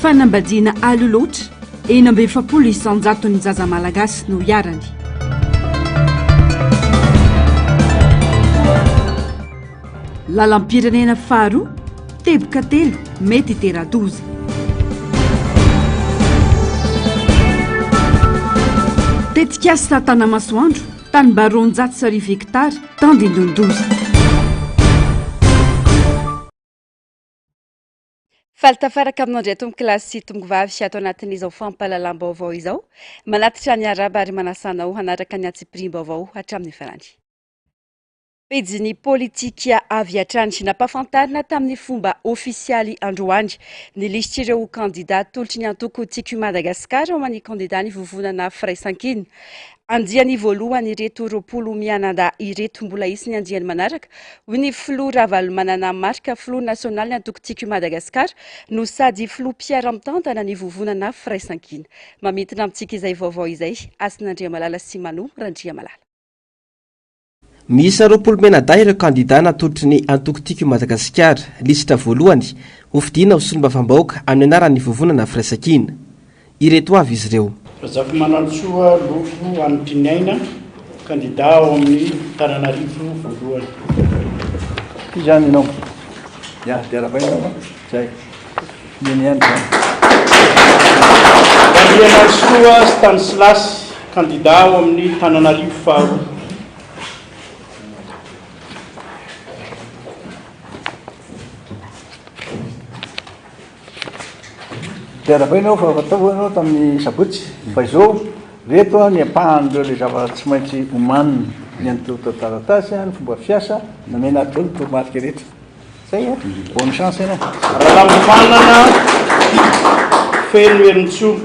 Fanambadiana aloha loatra, 46 isan-jaton'ny zaza malagasy no iharany. Lalam-pirenena faharoa, teboka telo mety hitera-doza. Tetikasa Tanamasoandro, tanimbary 1200 hektara, tandindon-doza. Faly tafaraka aminao indray tompokolahy sy tompokovavy ato anatin'izao fampahalalam-baovao izao. Manatitra ny arahaba ary manasa anao hanaraka ny antsipiriam-baovao hatramin'ny farany. Pejin'ny politika avy hatrany. Nampahafantarina tamin'ny fomba ofisialy androany ny lisitr'ireo kandida atolotry ny antoko Tiako i Madagasikara ho an'ny kandidan'ny vovonana Firaisankina. Andiany voalohany ireto 20 mianadahy ireto. Mbola hisy ny andiany manaraka, hoy ny filoha Ravalomanana Marc, filoha nasionalin'ny antoko Tiako i Madagasikara no sady filoha mpiara-mitantana ny vovonana Firaisankina. Mamintina amintsika izay vaovao izay Hasina Andriamalala sy Mano Randriamalala. Miisa 20 mianadahy ireo kandidà natolotry ny antoko Tiako i Madagasikara, lisitra voalohany, hofidiana ho solombavambahoaka amin'ny anaran'ny Vovonana Firaisankina. Ireto avy izy ireo. Razafimanantsoa Lova Hanitriniaina, kandidà ao amin'ny Tananarivo voalohany. Ty zany ianao. Ya, dia arahabaina ianao fa zay. Neny ihany zany. Randrianarisoa Stanislas, kandida ao amin'ny Tananarivo faharoa. Dia arahabaina aho fa tao ianao tamin'ny sabotsy fa izao reto ny ampahan'ireo le zavatra tsy maintsy omanina, ny antontan-taratasy, ny fomba fiasa, nomena ahy daholo ny toromarika rehetra. Zay a! Bonne chance ianao. Ralambovanana Feno Herintsoa,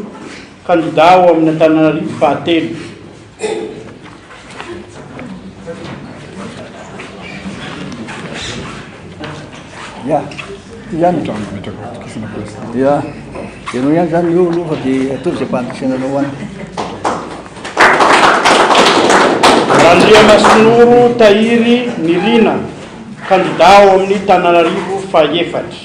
kandida ao amin'ny Antananarivo fahatelo. Ya, ty ihany. Ya, ianao ihany zany eo aloha fa dia ataovy izay mpandresena anao any. Randriamasinoro Tahiry Nirina, Kandida ao amin'ny Tananarivo fahefatra.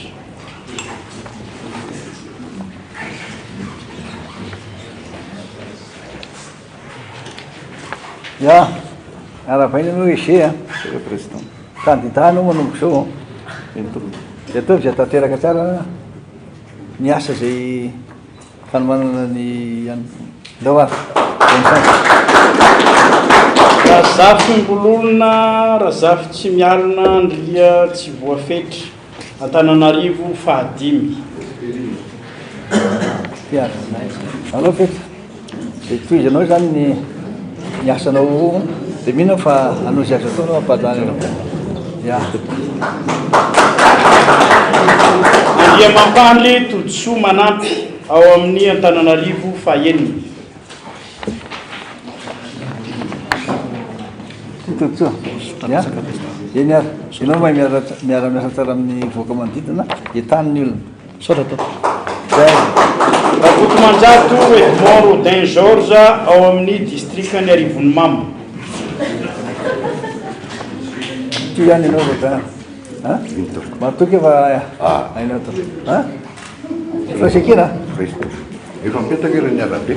Ya, arahabaina ianao EG a. Kandida ianao manomboka izao. Dia ataovy izay tanteraka tsara ny asa izay Fanomanana ny Ndao ary. Bonne chance. Razafimbololona Razafitsimialona Andria Tsivoafetra, Antananarivo fahadimy. Allo Fetra, dia tohizanao izany ny ny asanao dia mino aho fa hanao izay azo atao anao hampandany anao. Ya. Andriamampandry Todisoa Manampy ao amin'ny Antananarivo fahenina. Todisoa. Ya. Eny ary. Ianao mahay miara miara-miasa tsara amin'ny vahoaka manodidina, entano ny olona. Misaotra tompoko. Zay. Rakotomanjato Edmond Rodin Georges ao amin'ny distrikan'i Arivonimamo. Ty ihany ianao Rodin. Ha? Matoky fa hainao atao. Ha? Firaisankina? Efa mipetraka eran'ny arabe.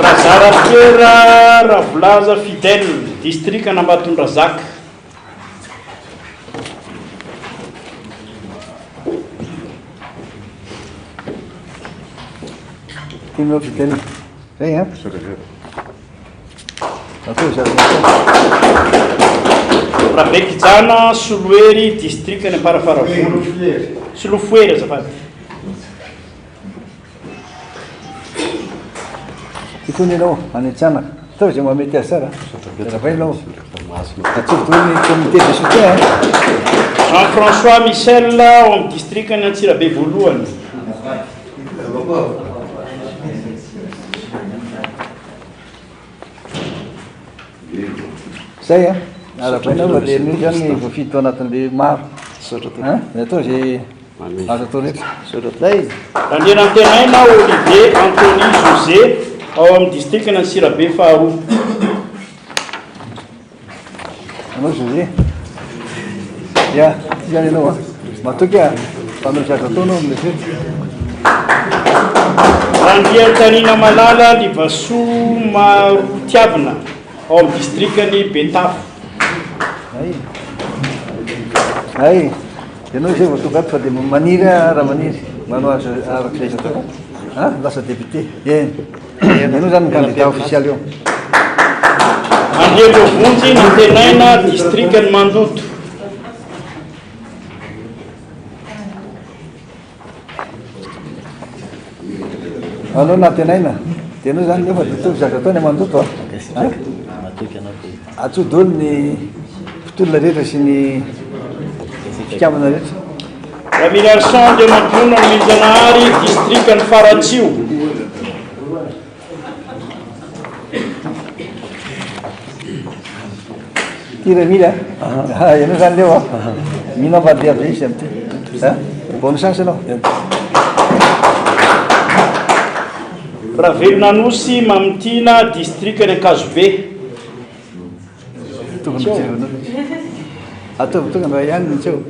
Razara Pierre Ravolaza Fidèle, distrikan'Ambatondrazaka. Tianao Fidèle. Zay an? Atao izay azonao atao. Rabekijana Solohery, distrikan'i Amparafaravola. Solofohery azafady. Tiako ny ianao any an-tsanaka. Ataovy izay mahamety azy tsara. Miarahaba ianao. Ataovy daholo ny comité de soutien. Hein. Jean François Michel ao amin'ny distrikan'i Antsirabe voalohany. Zay a. Arahabaina fa le anio zany voafidy tao anatin'le maro. Misaotra tompoko. Hein? Ny atao izay azo atao rehetra. Misaotra tompoko. Zay. Randrianantenaina Olivier Anthony José ao amin'ny distrikan'Antsirabe faharoa. Anao José. Ya, ty zany ianao a. Matoky a. Fa anao izay azo atao anao amin'ilay fety. Randriantanina Malala Livasoa Marotiavina ao amin'ny distrikan'i Betafo. Hay. Hay. Ianao izay vao tonga ato fa dia maniry aho raha maniry manao azy araka izay atao. Ha? Lasa député. Eny. Ianao izany ny candidat ofisialy eo. Andriamboavonjy Nantenaina, distrikan'i Mandoto. Anao nantenaina, dia ianao izany nefa dia toa zavatra ataony mandoto a. Atsoa daholo ny mpitolona rehetra sy ny mpikambana rehetra. Ramilharison Andriamampionona Nomenjanahary, distrikan'i Faratsiho. Ty Ramily a, ah, ianao zany leo a, mino aho fa andeha amizay izy amity, a, bonne chance ianao. Ravelonanosy Mamitiana, distrikan'i Ankazobe. Tokony mijery anao izy. Ataovy tonga mba ihany ny teo.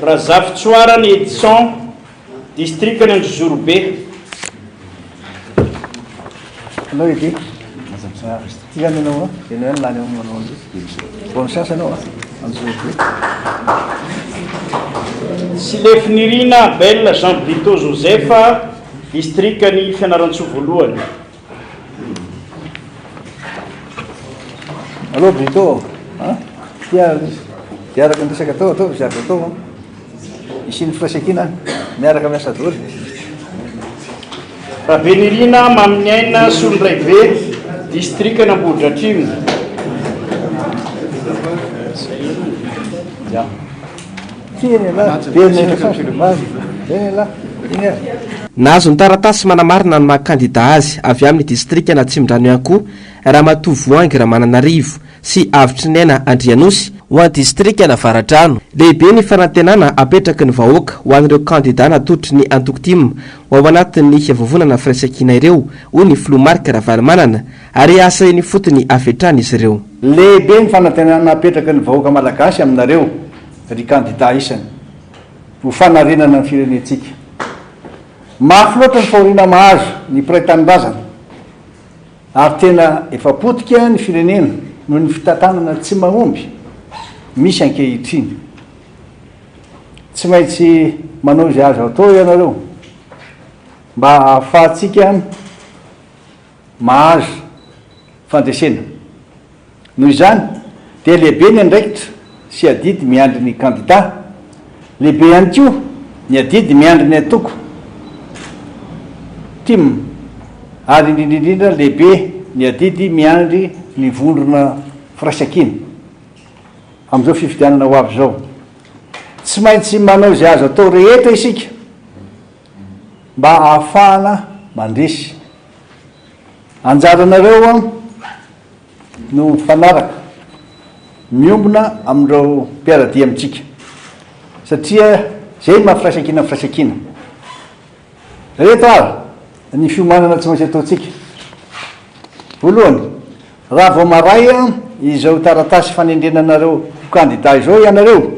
Razafintsoarana Edison, Distrikan'i Anjozorobe. Anao Eddy. Ty zany ianao a, ianao ihany lany ao manao an'io. Bonne chance ianao a, Anjozorobe. Silefinirina Abel Jean Brito Joseph, Distrikan'i Fianarantsoa Voalohany. Allo Brito a, ty ary izy. Dia araka ny resaka atao, ataovy izay azo atao an. Hisian'ny firaisankina miaraka miasa daholo. Rabenirina Maminiaina Solondraibe, Distrikan'Ambohidratrimo. Nahazo ny taratasy manamarina ny maha kandida azy avy amin'ny distrikan'Atsimondrano ihany koa Ramatoa Voahangy Ramananarivo sy Avotriniaina Andrianosy ho an'ny distrikan'Avaradrano. Lehibe ny fanantenana apetraky ny vahoaka ho an'ireo kandida natolotry ny antoko tim ho ao anatin'ny vovonana Firaisankina ireo, hoy ny filoha Marc Ravalomanana, ary hiasa eny ifotony avy hatrany izy ireo. Lehibe ny fanantenana apetraky ny vahoaka malagasy aminareo ry kandida isany ho fanarenana ny firenentsika. Mafy loatra ny fahoriana mahazo ny mpiray tanindrazana ary tena efa potika ny firenena noho ny fitantanana tsy mahomby misy ankehitriny. Tsy maintsy manao izay azo atao ianareo mba hahafahantsika mahazo fandresena. Noho izany, dia lehibe ny andraikitra sy adidy miandry ny kandidà. Lehibe ihany koa ny adidy miandry ny antoko tim, ary indrindra indrindra lehibe ny adidy miandry ny vondrona Firaisankina amin'izao fifidianana ho avy izao. Tsy maintsy manao izay azo atao rehetra isika mba hahafahana mandresy. Anjaranareo no mifanaraka, miombona amin'ireo mpiara-dia amintsika, satria izay no maha firaisankina ny firaisankina. Ireto ary ny fiomanana tsy maintsy ataontsika. Voalohany, raha vao maray izao taratasy fanendrena anareo ho kandida izao ianareo,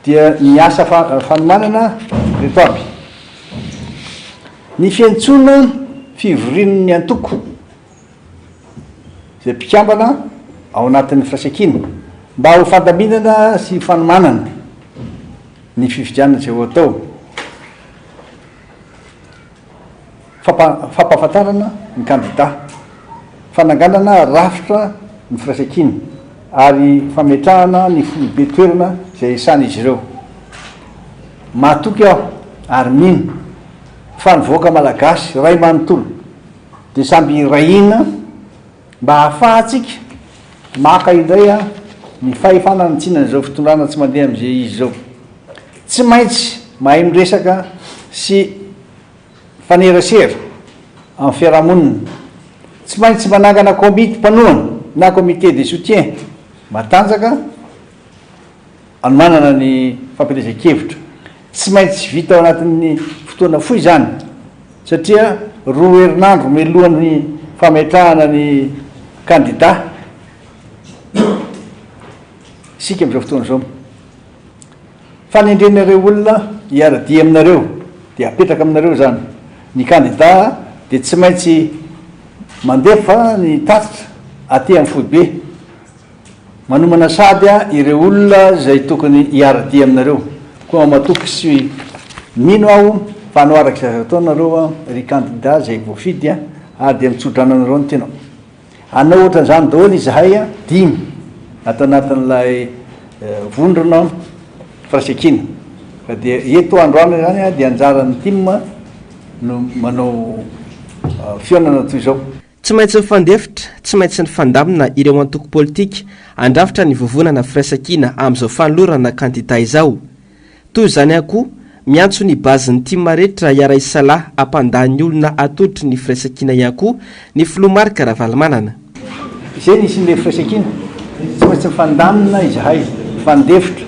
dia ny asa fanomanana ireto avy, Ny fiantsoana fivorian'ny antoko izay mpikambana ao anatin'ny firaisankina mba ho fandaminana sy fanomanana ny fifidianana izay ho atao. Fampahafantarana ny kandida, fananganana rafitra ny firaisankina ary fametrahana ny foibe toerana izay isan'izy ireo. Matoky aho ary mino fa ny vahoaka malagasy iray manontolo dia samby hiray hina mba hahafahantsika maka indray ny fahefana hanintsinan'izao fitondrana tsy mandeha amin'izay izy izao. Tsy maintsy mahay miresaka sy mifanerasera amin'ny fiarahamonina. Tsy maintsy manangana komity mpanohana na comité de soutien matanjaka hanomanana ny fampielezan-kevitra. Tsy maintsy vita ao anatin'ny fotoana fohy izany satria roa herinandro mialohan'ny fametrahana ny kandida isika amin'izao fotoana izao. Fanendrena ireo olona hiara-dia aminareo dia apetraka aminareo izany. Ny kandida dia tsy maintsy mandefa ny tatitra aty amin'ny foibe. Manomana sahady ireo olona izay tokony hiara-dia aminareo. Koa matoky sy mino aho fa hanao araka izay azo atao nareo ry kandida izay voafidy ary dia mitsodrano anareo ny tenako. Hanao ohatran'izany daholo izahay dimy ato anatin'ilay vondrona firaisankina. Ka dia eto androany izany dia anjaran'ny tim no manao fihaonana toy izao. Tsy maintsy mifandefitra, tsy maintsy nifandamina ireo antoko politika handrafitra ny vovonana firaisankina amin'izao fanolorana kandida izao. Toy izany ihany koa, miantso ny base-n'ny tim rehetra hiara-hisalahy hampandany ny olona atolotry ny firaisankina ihany koa ny filoha Marc Ravalomanana. Izay ny hisian'ilay firaisankina, tsy maintsy mifandamina izahay, mifandefitra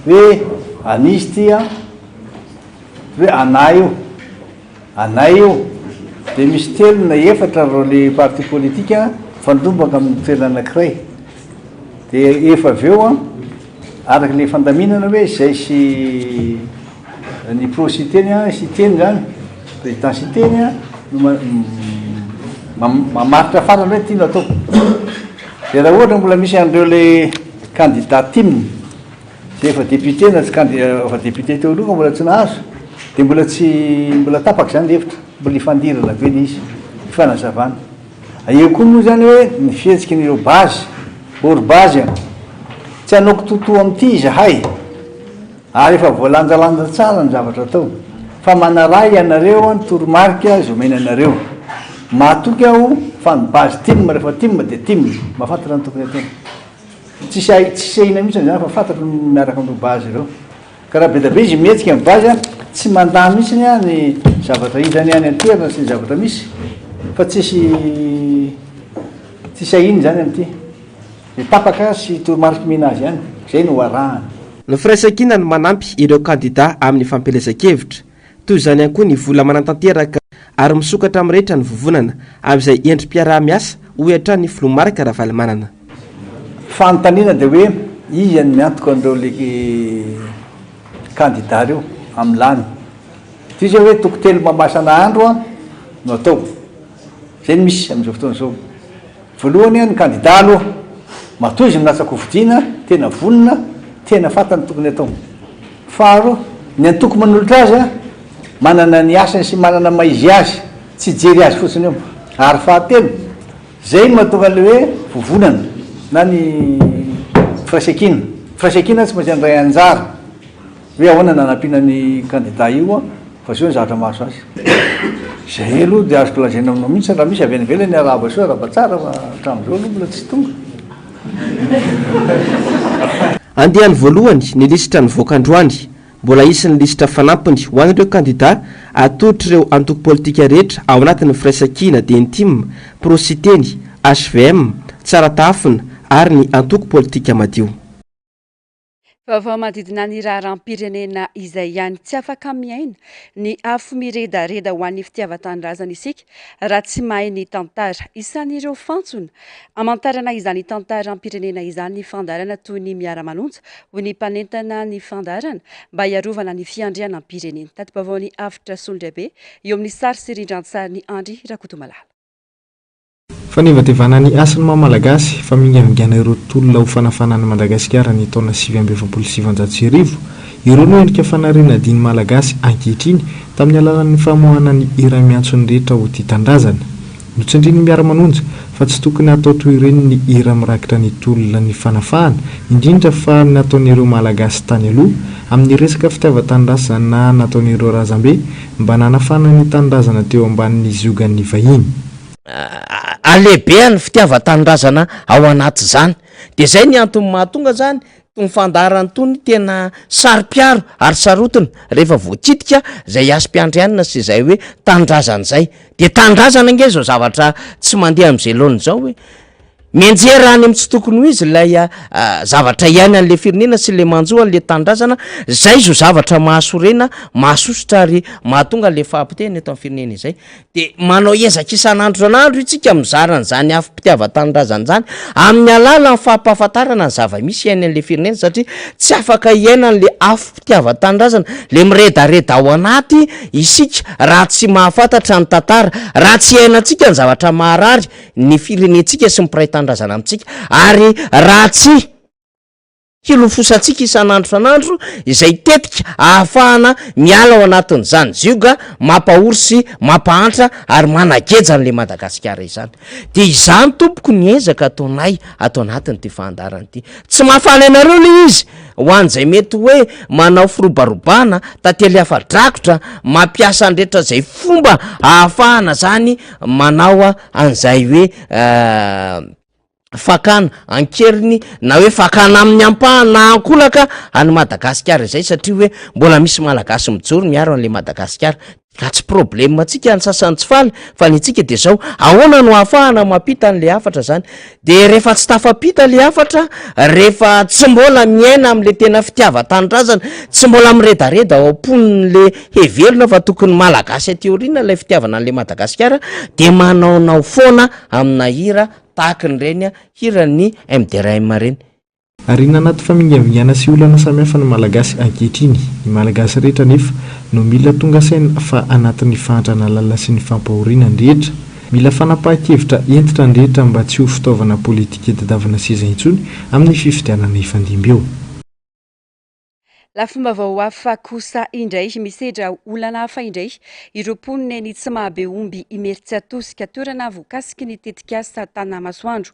hoe an'izy ity an, hoe anà io, anay io, dia misy telo na efatra ireo le parti politique mifandrombaka amin'ny toerana anankiray, dia efa avy eo an, Araka ilay fandaminana hoe izay sy ny pro Siteny an, Siteny izany, président Siteny an, no mamaritra farany hoe ity no atao. Dia raha ohatra mbola misy an'ireo ilay candidat tim izay efa député na tsy candi-, efa député teo aloha ka mbola tsy nahazo, dia mbola tsy, mbola tapaka izany ilay hevitra, mbola ifandirana be ilay izy, ifanazavana. Eo koa moa izany hoe ny fihetsiky ny ireo base, hors base an! Tsy hanao kitoatoa amin'ity izahay ary efa voalanjalanja tsara ny zavatra atao fa manaraha ianareo ny toromarika izay omena anareo. Mahatoky aho fa ny base tim rehefa tim dia tim, mahafantatra ny tokony ataony. Tsisy ahy, tsisy ahiana mihitsy izany fa fantatro ny miaraka amin'ireo base ireo. Ka raha be dia be izy mihetsika amin'ny base an, tsy mandà mihitsiny an ny zavatra hitany any an-toerana sy ny zavatra misy fa tsisy tsisy ahiana izany amin'ity. Dia tapaka sy toromarika omena azy ihany, izay no arahany. Ny firaisankina no manampy ireo kandida amin'ny fampielezan-kevitra. Toy izany ihany koa ny vola manatanteraka ary misokatra amin'ny rehetra ny vovonana amin'izay endri-piaraha-miasa, hoy hatrany ny filoha Marc Ravalomanana. Fanontaniana dia hoe iza no miantoka an'ireo le kandida ireo amin'ny lany? Toy izay hoe toko telo mamasana andro no atao. Izay no misy amin'izao fotoana izao. Voalohany ny kandida aloha, matoa izy milatsa-kofidina, tena vonona, tena fantany ny tokony atao. Faharoa, ny antoko manolotra azy manana ny asany sy manana ny maha izy azy, tsy hijery azy fotsiny eo. Ary fahatelo, izay no mahatonga an'ilay hoe vovonana na ny firaisankina. Firaisankina tsy maintsy handray anjara hoe ahoana no hanampiana ny kandida io fa sao ny zavatra mahazo azy. Izay aloha dia azoko lazaina aminao mihitsy, raha misy avy any ivelany arahaba soa, arahaba tsara fa hatramin'izao aloha mbola tsy tonga. Andiany voalohany ny lisitra nivoaka androany. Mbola hisy ny lisitra fanampiny ho an'ireo kandida atolotr'ireo antoko politika rehetra ao anatin'ny Firaisankina dia ny tim, Pro-Siteny, hvm, Tsaratahafina ary ny antoko politika Madio. Vaovao manodidina ny raharaham-pirenena izay ihany. Tsy afaka miaina ny afo miredareda ho an'ny fitiavan-tanindrazana isika raha tsy mahay ny tantara. Isan'ireo fantsona hamantarana izany tantaram-pirenena izany ny fandaharana toy ny Miara-manonja, hoy ny mpanentana ny fandaharana mba hiarovana ny fiandrianam-pirenena. Tati-baovaon'i Avotra Solondraibe eo amin'ny sary sy rindran-tsarin'i Andry Rakotomalala. Fanevatevana ny hasin'ny maha Malagasy, famingavingana ireo tolona ho fanafana an'i Madagasikara ny taona 1949, ireo no endrika fanariana adin'ny Malagasy ankehitriny tamin'ny alalan'ny famoahana ny hira miantso ny rehetra ho tia tanindrazana. Notsindrin'ny Miara-manonja fa tsy tokony hatao toy ireny ny hira mirakitra ny tolona ny fanafahana, indrindra fa ny nataon'ireo Malagasy tany aloha amin'ny resaka fitiavan-tanindrazana nataon'ireo razambe mba nanafana ny tanindrazana teo ambanin'ny ziogan'ny vahiny. Halehibehan'ny fitiavan-tanindrazana ao anaty izany. Dia izay ny antony mahatonga izany itony fandaharana itony tena saro-piaro ary sarotiny rehefa voakitika izay hasim-piandrianana sy izay hoe tanindrazana izay. Dia tanindrazana ange izao zavatra tsy mandeha amin'izay laoniny izao e! Mianjera any amin'ny tsy tokony ho izy ilay zavatra iainan'ilay firenena sy ilay manjo an'ilay tanindrazana, izay izao zavatra mahasorena, mahasosotra ary mahatonga an'ilay fahapotehana eto amin'ny firenena izay. Dia manao ezaka isan'andro isan'andro isika mizara an'izany afom-pitiavan-tanindrazana izany amin'ny alalan'ny fampahafantarana ny zava-misy iainan'ilay firenena satria tsy afaka hiaina an'ilay afom-pitiavan-tanindrazana, ilay miredareda ao anaty isika raha tsy mahafantatra ny tantara, raha tsy iainantsika ny zavatra maharary ny firenentsika sy ny mpiray tanindrazana amintsika ary raha tsy hilofosantsika isan'andro isan'andro izay tetika ahafahana miala ao anatin'izany zioga mampahory sy mampahantra ary manageja an'ilay Madagasikara izany. Dia izany tompoko ny ezaka ataonay ato anatin'ity fandaharana ity. Tsy mahafaly anareo ilay izy ho an'izay mety hoe manao firobarobana, tantely afa-drakotra, mampiasa ny rehetra izay fomba ahafahana izany manao an'izay hoe fakana an-keriny na hoe fakana amin'ny ampahany na ankolaka an'i Madagasikara izay satria hoe mbola misy Malagasy mijoro miaro an'ilay Madagasikara ka tsy problème antsika ny sasany tsy faly fa ny antsika dia zao ahoana no ahafahana mampita an'ilay hafatra zany de rehefa tsy tafapita le hafatra rehefa tsy mbola miaina amin'le tena fitiavan-tanindrazana tsy mbola miredareda ao am-pon'le heverina fa tokony Malagasy aty aoriana ilay fitiavana an'ilay Madagasikara de manaonao foana amina hira tahaka an'ireny hiran'ny MDRM ireny. Arina anaty famingavingana sy olana samihafa ny Malagasy ankehitriny. Ny Malagasy rehetra anefa no mila tonga saina fa anatin'ny fahantrana lalina sy ny fampahoriana ny rehetra. Mila fanapahan-kevitra hentitra ny rehetra mba tsy ho fitaovana politika itadiavana seza intsony amin'ny fifidianana hifandimby eo. Lafim-baovao hafa kosa indray, misedra olana hafa indray ireo mponina eny Tsimahabeomby Imerintsiatosika, toerana voakasiky ny tetikasa Tanamasoandro.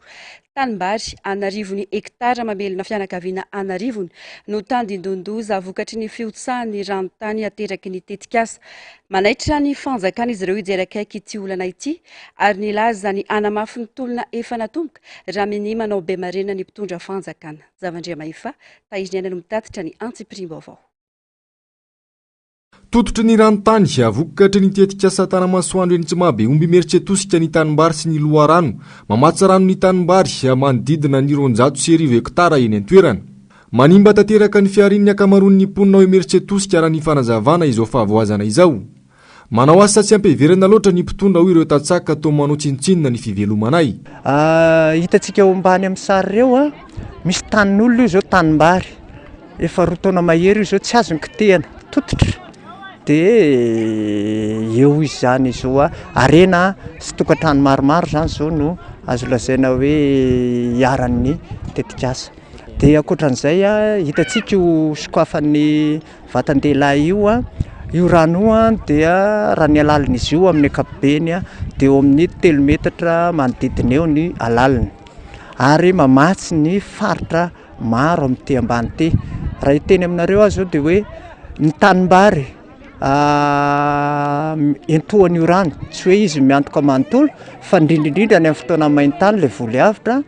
Tanimbary an'arivony hektara mamelona fianakaviana an'arivony no tandindon-doza vokatry ny fihotsahan'ny ranontany ateraky ny tetikasa. Manaitra ny fanjakana izy ireo hijery akaiky ity olana ity ary nilaza ny hanamafy ny tolona efa natomboka raha minia manao bemarenina ny mpitondra fanjakana. Zavandriamahefa, Tahiriniaina no mitatitra ny antsipiriam-baovao. Tototry ny ranontany, vokatry ny tetikasa Tanamasoandro eny Tsimahabeomby Imerintsiatosika ny tanimbary sy ny loharano mamatsy rano ny tanimbary manodidina ny 1200 hektara eny an-toerana. Manimba tanteraka ny fiharian'ny ankamaroan'ny mponina ao Imerintsiatosika raha ny fanazavana izao fahavoazana izao. Manao asa tsy am-piheverana loatra ny mpitondra hoy ireo tantsaha ka toa manao tsinontsinona ny fivelomanay. Hitantsika eo ambany amin'ny sary ireo, misy tanin'olona io izao tanimbary, efa roa taona mahery io izao tsy azony kitehina, tototra, dia eo izy izany izao, harena sy tokantrano maromaro izany izao no azo lazaina hoe iharan'ny tetikasa. Dia ankoatran'izay, hitantsika io sokafan'ny Vatan-dehilahy io an, io rano io an dia raha ny halalin'izy io amin'ny ankapobeny dia eo amin'ny telo metatra manodidina eo ny halaliny ary mamatsy ny faritra maro amin'ity ambany ity. Raha hiteny aminareo aho izao dia hoe ny tanimbary entohan'io rano, tsy hoe izy miantoka manontolo fa indrindra indrindra any amin'ny fotoana main-tany ilay voly avotra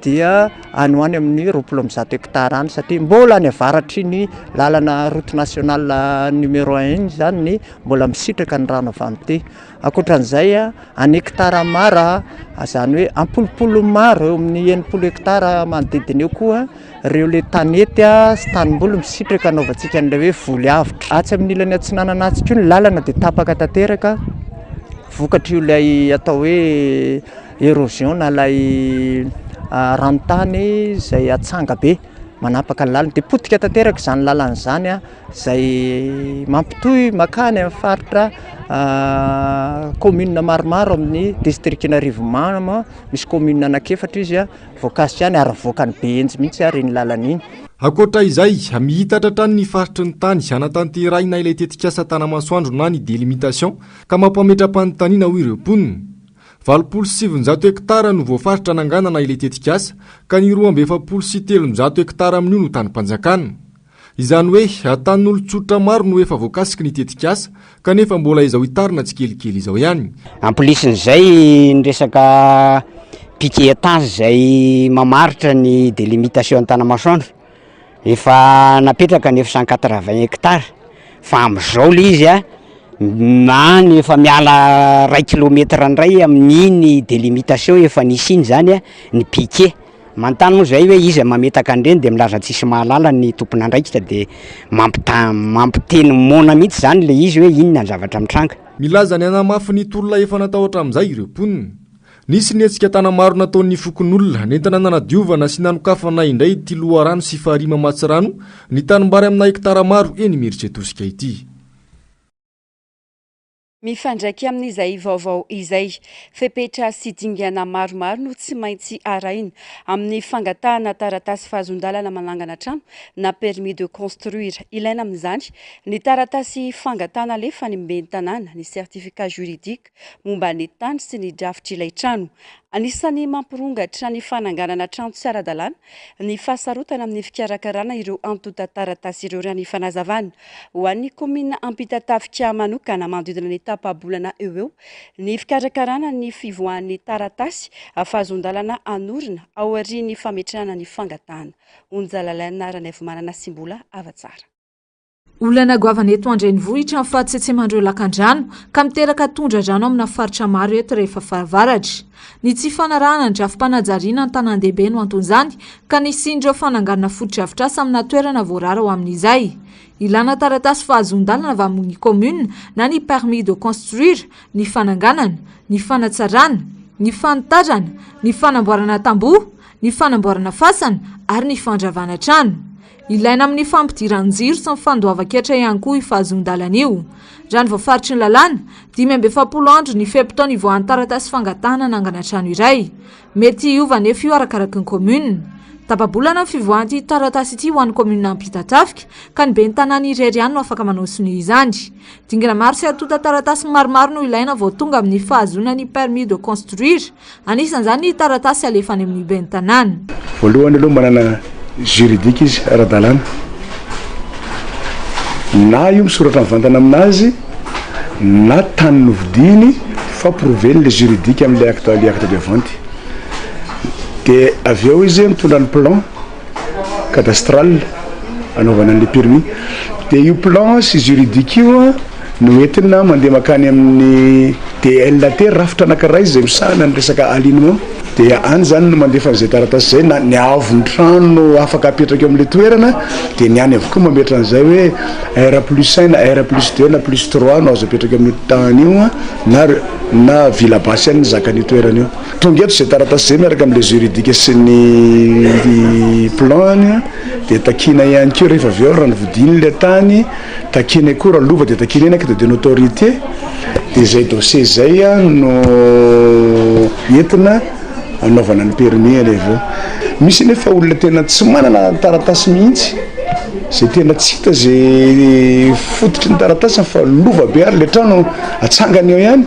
dia any ho any amin'ny 120 hectares any satria mbola any avaratr'iny lalana route nationale numéro un iny izany ny mbola misitraka ny rano avy amin'ity. Ankoatran'izay, any hectare maro, izany hoe am-polopolony maro, eo amin'ny 60 hectares manodidina eo koa ireo ilay tanety sy tanimboly misitraka anaovantsika an'ilay hoe voly avotra. Atsy amin'ny ilany atsinanana atsy koa ny lalana dia tapaka tanteraka vokatr'io ilay atao hoe Erosion na ilay ranontany izay atsanga be manapaka ny lalana dia potika tanteraka izany lalana izany izay mampitohy mankany amin'ny faritra commune maromaro amin'ny distrikan'Arivonimamo, misy commune anankiefatra izy voakasika any ary mivoaka any Behenjy mihitsy ary iny lalana iny. Ankoatra izay, miitatra hatrany ny faritry ny tany hanatanterahina ilay tetikasa Tanamasoandro na ny délimitation ka mampametra-panontaniana hoy ireo mponina. 980 hektara no voafaritra hananganana ilay tetikasa ka ny 342 hektara amin'io no tanim-panjakana. Izany hoe, tanin'olon-tsotra maro no efa voakasiky ny tetikasa kanefa mbola izao hitarina tsikelikely izao ihany. Ampolisin'izay ny resaka piquetage izay mamaritra ny délimitation Antanamasoandro. Efa napetraka ny 980 hectares fa amin'izao ilay izy a. Na ny efa miala ray kilomètre indray amin'iny délimitation efa nisy iny zany ny piquet. Manontany moa zahay hoe iza mametaka an'ireny de milaza tsisy mahalala ny tompon'andraikitra de mampita- mampiteny moana mihitsy zany le izy hoe inona ny zavatra mitranga. Milaza ny hanamafy ny tolona efa natao hatramin'izay ireo mponina. Nisy ny hetsika tana-maro nataon'ny fokonolona nentina nanadiovana sy nanokafana indray ity loharano sy farihy mamatsy rano ny tanimbary amina hektara maro eny Imerintsiatosika ity. Mifandraika amin'izay vaovao izay, fepetra sy dingana maromaro no tsy maintsy arahina amin'ny fangatahana taratasy fahazoan-dalana manangana trano na permis de construire. Ilaina amin'izany ny taratasy fangatahana alefa any amin'ny ben'ny tanàna, ny certificat juridique momba ny tany sy ny drafitr'ilay trano. Anisan'ny mampirongatra ny fananganana trano tsy ara-dalàna ny fahasarotana amin'ny fikarakarana ireo antontan-taratasy ireo raha ny fanazavana. Ho an'ny kaominina Ampitatafika manokana, manodidina ny tapa-bolana eo ho eo ny fikarakarana ny fivoahan'ny taratasy fahazoan-dalana hanorina aorian'ny fametrahana ny fangatahana. Onja Lalaina Ranaivomanana sy Mbola Havatsara. Olana goavana eto an-drenivohitra ny fahatsetseman'ireo lakandrano ka miteraka tondra-drano amina faritra maro eto rehefa fahavaratra. Ny tsy fanarahana ny drafi-panajariana an-tanàn-dehibe no anton'izany ka nisian'ireo fananganana fotodrafitrasa amina toerana voarara ho amin'izay. Ilana taratasy fahazoan-dalana avy amin'ny commune na ny permis de construire ny fananganana, ny fanatsarana, ny fanitarana, ny fanamboarana tamboho, ny fanamboarana fasana ary ny fandravana trano. Ilaina amin'ny fampidiran-jiro sy ny fandoavan-ketra ihany koa io fahazoan-dalana io. Raha ny voafaritry ny lalàna, 45 andro ny fe-potoana ivoahan'ny taratasy fangatahana hanangana trano iray. Mety hiova anefa io arakaraky ny kaominina. Tapa-bolana ny fivoahan'ity taratasy ity ho an'ny kaominina Ampitatafika, ka ny ben'ny tanàna irery ihany no afaka manao sonia izany. Dingana maro sy antontan-taratasy maromaro no ilaina vao tonga amin'ny fahazoana ny permis de construire. Anisan'izany ny taratasy alefa any amin'ny ben'ny tanàna. Voalohany aloha manana juridique izy ara-dalàna. Na io misoratra mivantana aminazy na tany novidiany fa prouver-ny le juridique amin'ilay acte le acte de vente. De avy eo izy mitondra ny plan cadastral anaovana an'le permis. De io plan sy juridique io an no entina mandeha mankany amin'ny DLT, rafitra anankiray izay misahana ny resaka alignement, dia any izany no mandefa an'izay taratasy izay na ny haavon'ny trano no afaka apetraka eo amin'ilay toerana dia ny any avokoa mametra an'izay hoe R plus un na R plus deux na plus trois no azo apetraka amin'io tany io na na villa basse ihany no zakan'io toerana io. Tonga eto izay taratasy izay miaraka amin'ilay juridique sy ny plan-ny dia takiana ihany koa rehefa avy eo raha novidiany ilay tany, Takiana koa raha lova dia takiana eny acte de notoriété dia izay dossier izay no entina anaovana ny permis any avy eo. Misy nefa olona tena tsy manana taratasy mihitsy izay tena tsy hita izay fototry ny taratasiny fa lova be ary ilay trano atsangany eo ihany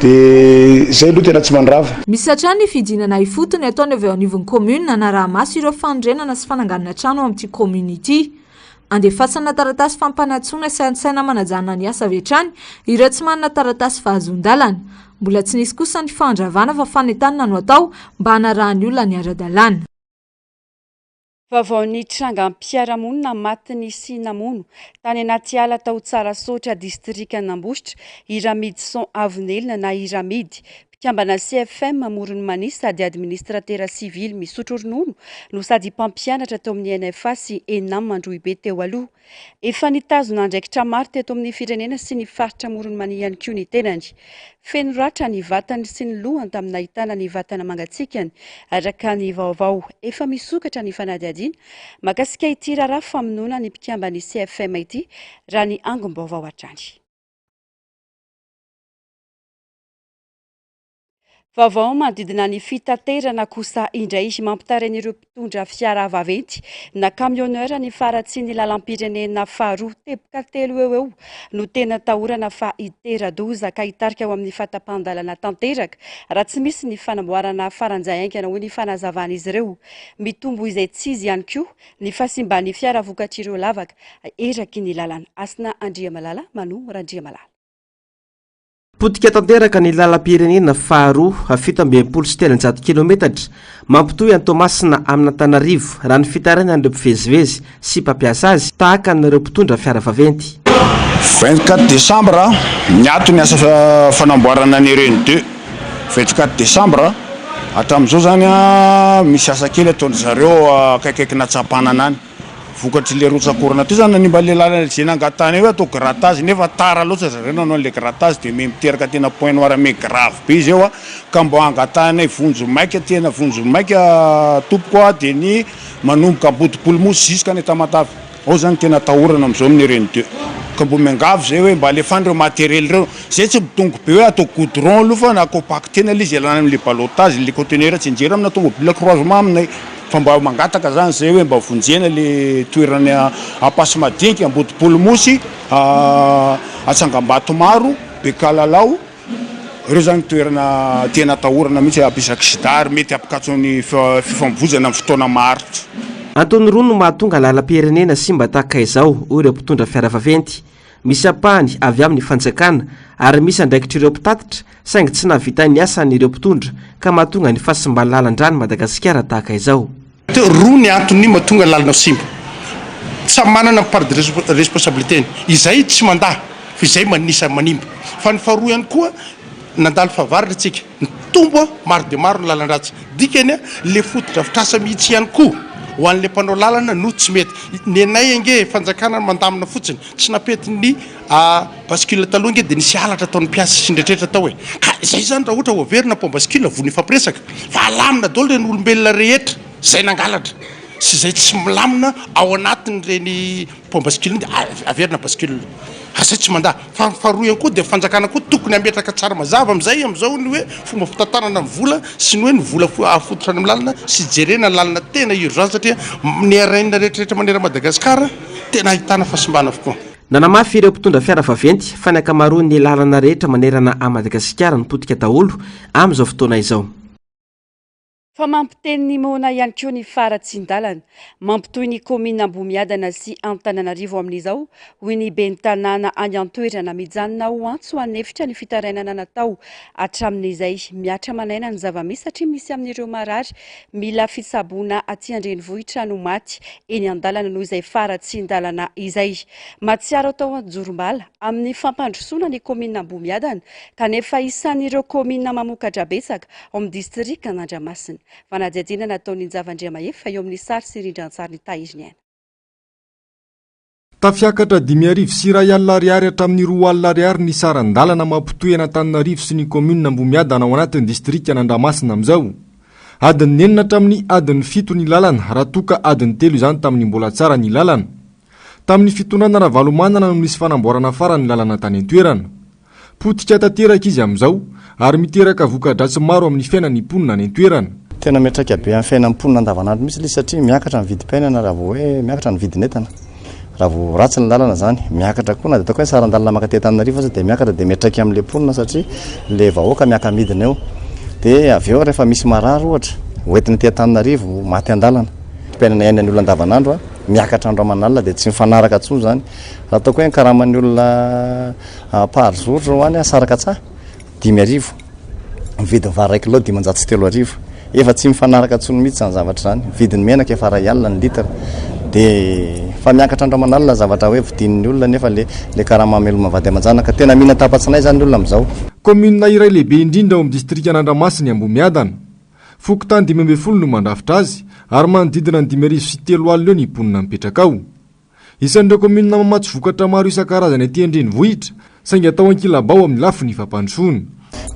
dia izay aloha tena tsy mandrava. Misy hatrany ny fidinana ifotony ataony avy eo anivon'ny commune hanaraha-maso ireo fanorenana sy fananganana trano ao amin'ity commune ity. Andefasana taratasy fampanantsoana sy antsaina manajana ny asa avy hatrany ireo tsy manana taratasy fahazoan-dalana. Mbola tsy nisy kosa ny fandravana fa fanentanana no atao mba hanarahan'ny olona ny ara-dalàna. Vaovaon'ny trangam-piarahamonina maty nisy namono tany anaty ala tao Tsarasaotra, distrikan'Ambositra, i Ramidison Avonelina na i Ramidy, Mpikambana CFM Amoron'i Mania sady administratera sivily misotro ronono no sady mpampianatra tao amin'ny NFA sy Enam Androhibe teo aloha. Efa nitazona andraikitra maro teto amin'ny firenena sy ny faritra Amoron'i Mania ihany koa ny tenany. Feno ratra ny vatany sy ny lohany tamin'ny nahitana ny vatana mangatsiakany, araka ny vaovao. Efa misokatra ny fanadihadiana mahakasika ity raharaha famonoana ny mpikamban'ny CFM ity, raha ny angom-baovao hatrany. Vaovao manodidina ny fitaterana kosa indray mampitaraina ireo mpitondra fiara vaventy na camionneur ny faharatsian'ny lalam-pirenena faharoa teboka telo eo eo no tena tahorana fa hitera-doza ka hitarika ho amin'ny fahatapahan-dalana tanteraka raha tsy misy ny fanamboarana faran'izay haingana hoy ny fanazavan'izy ireo. Mitombo izay tsy izy ihany koa ny fahasimban'ny fiara vokatr'ireo lavaka eraky ny lalana. Hasina Andriamalala, Mano Randriamalala. Potika tanteraka ny lalam-pirenena faharoa, 367 kilometatra, mampitohy an'i Toamasina amin'Antananarivo, raha ny fitarainan'ireo mpivezivezy sy mpampiasa azy, tahaka an'ireo mpitondra fiara vaventy. 24 décembre, niato ny asa fanamboarana ny RN 2. 24 décembre, hatramin'izao zany misy asa kely ataon-dry zareo akaikaikin'Antsapanana any. Vokatr'ilay rotsak'orana teo zany nanimba an'ilay lalana izay nangatahana hoe atao grattage nefa tara loatra zareo nanao an'ilay grattage dia me miteraka tena point noir me grave be izy eo a, ka mba angatahanay vonjy maika tena vonjy maika tompoko a dia ny manomboka Ambodipolomosy jusqu'à any Tamatave ao zany tena atahorana am'zao amin'ny RN 2 ka mbo miangavy zay hoe mba alefano ireo matériel ireo, zay tsy midongy be hoe atao goudron aloha fa na compactena ilay izy ialana amin'ilay ballottage, ilay conteneur tsy hianjera amina tomobile croisement aminay. Fa mba mangataka zany zay hoe mba vonjena le toerana Ampasimadinika, Ambodipolomosy, Antsangambatomaro, Bekalalao, ireo zany toerana tena atahorana mihitsy hampisy accident ary mety hampikatso ny fifamoivozana amin'ny fotoana maharitra. Antony roa no mahatonga lalam-pirenena simba tahaka izao, hoy ireo mpitondra fiara vaventy. Misy ampahany avy amin'ny fanjakana ary misy andraikitr'ireo mpitatitra saingy tsy nahavita ny asany ireo mpitondra ka mahatonga ny fahasimban'ny lalan-dran'i Madagasikara tahaka izao. Roa ny antony mahatonga ny lalana simba. Samy manana ny part de responsabilité-ny. Izay tsy mandà fa izay manisa manimba. Fa ny faharoa ihany koa, nandalo fahavaratra isika. Nitombo maro dia maro ny lalan-dratsy. Dikany, le fotodrafitrasa mihitsy ihany koa ho an'le mpanao lalana no tsy mety. Nenay ange fanjakana mandamina fotsiny, tsy nampety ny bascule taloha ange dia nisy halatra ataon'ny mpiasa sy ny rehetrarehetra tao e. Ka izay izany raha ohatra ho averina pont bascule vono hifampiresaka fa alamina daholo ireny olombelona rehetra izay nangalatra sy izay tsy milamina ao anatin'ireny pont bascule iny dia averina bascule. Ary zay tsy mandà. Fa ny faharoa ihany koa dia fanjakana koa tokony hametraka tsara mazava amin'izay amin'izao ny hoe fomba fitantanana ny vola sy ny hoe ny vola afototra any amin'ny lalana sy jerena ny lalana tena urgence satria ny RN rehetrarehetra manerana Madagasikara tena ahitana fahasimbana avokoa. Nanamafy ireo mpitondra fiara vaventy fa ny ankamaroan'ny lalana rehetra manerana an'i Madagasikara no potika daholo amin'izao fotoana izao. Fa mampiteny ny moana ihany koa ny faharatsian-dalana. Mampitohy ny kaominina Ambohimiadana sy Antananarivo amin'izao, hoy ny ben'ny tanàna any an-toerana. Mijanona ho antso an'efitra ny fitarainana natao hatramin'izay. Mihatra aman'aina ny zava-misy satria misy amin'ireo marary mila fitsaboana aty an-drenivohitra no maty eny an-dalana noho izay faharatsian-dalana izay. Mahatsiaro atao anjorom-bala amin'ny fampandrosoana ny kaominina Ambohimiadana kanefa isan'ireo kaominina mamokatra betsaka ao amin'ny distrikan'Andramasina. Fanadihadiana nataon'i Njava Andriamahefa eo amin'ny sary sy rindran-tsarin'i Tahiry Ny Aina. Tafiakatra 1500 ariary hatramin'ny 2000 ariary ny saran-dalana mampitohy an'Antananarivo sy ny kaominina Ambohimiadana ao anatin'ny distrikan'Andramasina amin'izao. Adin'ny enina hatramin'ny adin'ny fito ny lalana raha toa ka adin'ny telo izany tamin'ny mbola tsara ny lalana. Tamin'ny fitondrana Ravalomanana no nisy fanamboarana farany ny lalana tany an-toerana. Potika tanteraka izy amin'izao ary miteraka voka-dratsy maro amin'ny fiainan'ny mponina any an-toerana. Tena miantraika be amin'ny fiainan'ny mponina andavanandro mihitsy ilay izy satria miakatra ny vidim-piainana raha vao hoe miakatra ny vidin'entana. Raha vao ratsy ny lalana izany, miakatra koa na dia ataoko hoe ny saran-dalana mankaty Antananarivo aza dia miakatra dia miantraika amin'ilay mponina satria ilay vahoaka miaka-midina eo. Dia avy eo rehefa misy marary ohatra, hoentina aty Antananarivo, maty an-dalana. Vidim-piainana iainan'ny olona andavanandro, miakatra andro aman'alina dia tsy mifanaraka intsony izany. Raha ataoko hoe ny karaman'ny olona Par jour zao any Sarakatsa 5000, ny vidin'ny vary iray kilao 3500. Efa tsy mifanaraka intsony mihitsy izany zavatra izany. Ny vidin'ny menaka efa 1000 ny litre. Dia fa miakatra andro aman'alina ny zavatra hoe vidian'ny olona nefa le le karama hameloma vady aman-janaka. Tena mihinan-tapa-tsinay izany ny olona amin'izao. Kaominina iray lehibe indrindra ao amin'ny distrikan'Andramasina i Ambohimiadana. Fokontany 15 no mandrafitra azy ary manodidina ny 3005 eo ny mponina mipetraka ao. Isan'ireo kaominina mamatsy vokatra maro isan-karazany aty an-drenivohitra, saingy atao ankilabao amin'ny lafiny fampandrosoana.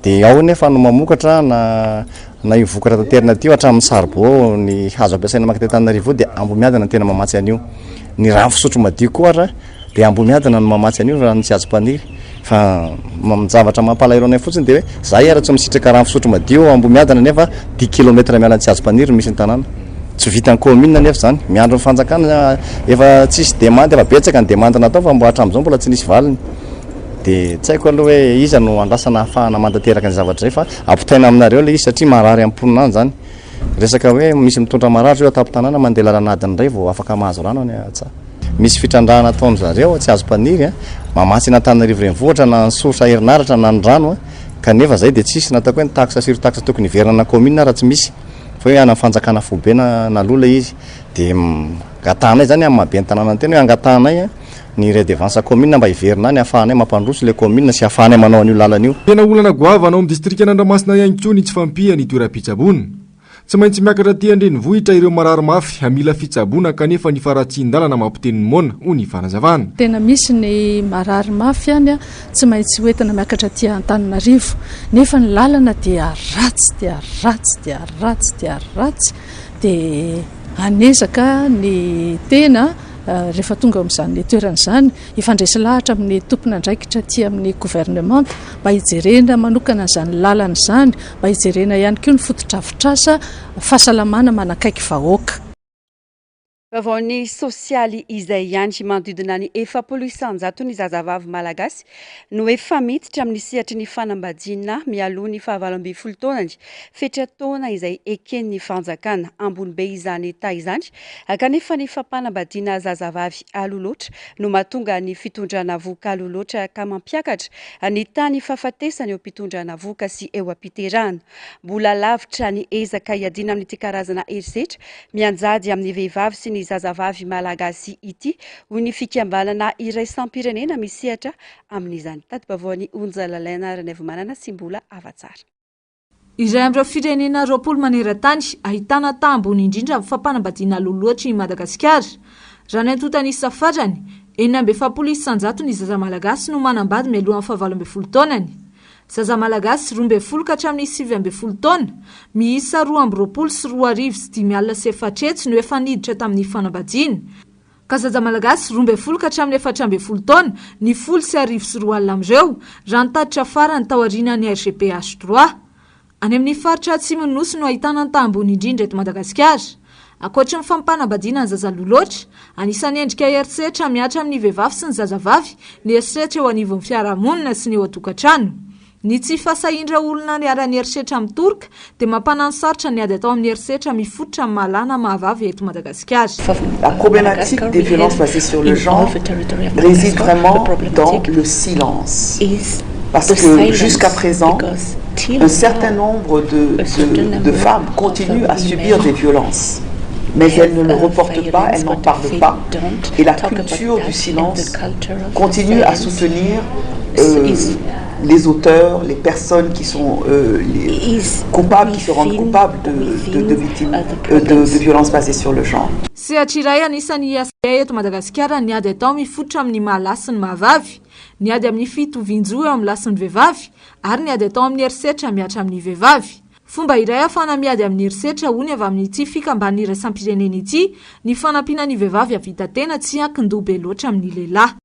Dia ao nefa no mamokatra na na io vokatra taterina aty io hatramin'ny saribao, ny hazo ampiasaina mankaty Antananarivo io dia Ambohimiadana no tena mamatsy an'io. Ny rano fisotro madio koa ara dia Ambohimiadana no mamatsy an'io rano tsy azom-paniry. Fa ny zavatra mampalahelo anay fotsiny dia hoe zahay ara tsy misitraka rano fisotro madio ao Ambohimiadana nefa dix kilomètre miala an'i Tsiazompaniry no misy ny tanàna. Tsy vitan'ny commune anefa izany. Miandry ny fanjakana, efa tsisy demande, efa betsaka ny demande natao fa mbo hatramin'izao mbola tsy nisy valiny. Dia tsy haiko aloha hoe iza no andrasana ahafahana mantanteraka ny zavatra izay fa ampitaina aminareo ilay izy satria marary amin'ny mponina any izany. Resaka hoe misy mitondra marary zao eo an-tampon-tanàna mandeha lalana adiny iray vao afaka mahazo rano any an-tsaha. Misy fitrandrahana ataon-dry zareo tsy azo mpaniry a, mamatsy an'Antananarivo renivohitra na ny source herinaratra na ny rano a, kanefa zay dia tsisy na ataoko hoe ny taxe sur taxe tokony hiverina ana commune ara tsy misy fa hoe ana fanjakana foibe na naloa ilay izy. Dia angatahanay zany amin'ny maha ben'ny tanàna ny tena hoe angatahanay a. ny redevance commune mba hiverina any ahafahanay mampandroso ilay commune sy ahafahanay manao an'io lalana io. Tena olana goavana ao amin'ny distrikan'Andramasina ihany koa ny tsy fahampian'ny toeram-pitsaboana. Tsy maintsy miakatra aty an-drenivohitra ireo marary mafy mila fitsaboana kanefa ny faharatsian-dalana mampiteny ny moana, hoy ny fanazavana. Tena misy ny marary mafy any tsy maintsy hoentina miakatra aty Antananarivo nefa ny lalana dia ratsy dia ratsy dia ratsy dia ratsy dia hanezaka ny tena rehefa tonga eo amin'izany toerana izany hifandresy lahatra amin'ny tompon'andraikitra aty amin'ny governemanta mba hijerena manokana an'izany lalana izany, mba hijerena ihany koa ny fotodrafitrasa fahasalamana manakaiky vahoaka. Vaovaon'ny sosialy izay ihany, manodidina ny 40 isan-jaton'ny zazavavy malagasy no efa miditra amin'ny sehatry ny fanambadiana mialoha ny fahavalo ambin'ny folo taonany, fetra taona izay eken'ny fanjakana. Ambony be izany taha izany kanefa ny fampanambadiana zazavavy aloha loatra no mahatonga ny fitondrana vohoka aloha loatra ka mampiakatra ny tahan'ny fahafatesana eo am-pitondrana vohoka sy eo am-piterahana. Mbola lavitra ny ezaka hiadiana amin'ity karazana herisetra mianjady amin'ny vehivavy sy ny zazavavy malagasy ity, hoy ny fikambanana iraisam-pirenena misehatra amin'izany. Tati-baovaon'i Onja Lalaina Ranaivomanana sy Mbola Havatsara. Iray amin'ireo firenena 20 maneran-tany ahitana taha ambony indrindra amin'ny fampanambadiana aloha loatra i Madagasikara. Raha ny antontan'isa farany, 46 isanjato ny zaza malagasy no manambady mialohan'ny fahavalo ambin'ny folo taonany. Zaza malagasy 12 ka hatramin'ny 19 taona, miisa 2022 400 no efa niditra tamin'ny fanambadiana. Ka zaza malagasy 12 ka hatramin'ny 14 taona ny 2010 amin'ireo, raha ny tatitra farany taorianan'ny RGPH trois. Any amin'ny faritra atsimon'ny Nosy no ahitana ny taha ambony indrindra eto Madagasikara. Ankoatry ny fampanambadiana ny zaza aloha loatra, anisan'ny endrika herisetra mihatra amin'ny vehivavy sy ny zazavavy ny herisetra eo anivon'ny fiarahamonina sy ny eo an-tokantrano. Ny tsy fahasahian'ireo olona niharan'ny herisetra mitoroka dia mampananosarotra ny ady atao amin'ny herisetra mifototra amin'ny maha lahy na maha vavy eto Madagasikara. La problématique des violences basées sur le genre réside vraiment dans le silence. Parce que jusqu'à présent, un certain nombre de, de, de femmes continuent à subir des violences. Mais elles ne le reportent pas, elles n'en parlent pas. Et la culture du silence continue à soutenir euh, les auteurs, les personnes qui sont euh, les coupables, qui se rendent coupables de, de, de victimes euh, de, de violences basées sur le genre. Sehatra iray anisan'ny IACA eto Madagasikara ny ady atao mifototra amin'ny maha lahy sy ny maha vavy, ny ady amin'ny fitovian-jo eo amin'ny lahy sy ny vehivavy ary ny ady atao amin'ny herisetra mihatra amin'ny vehivavy. Fomba iray ahafahana miady amin'ny herisetra, hoy ny avy amin'ity fikambanana iraisam-pirenena ity, ny fanampiana ny vehivavy hahavita tena tsy hiankin-doha be loatra amin'ny lehilahy.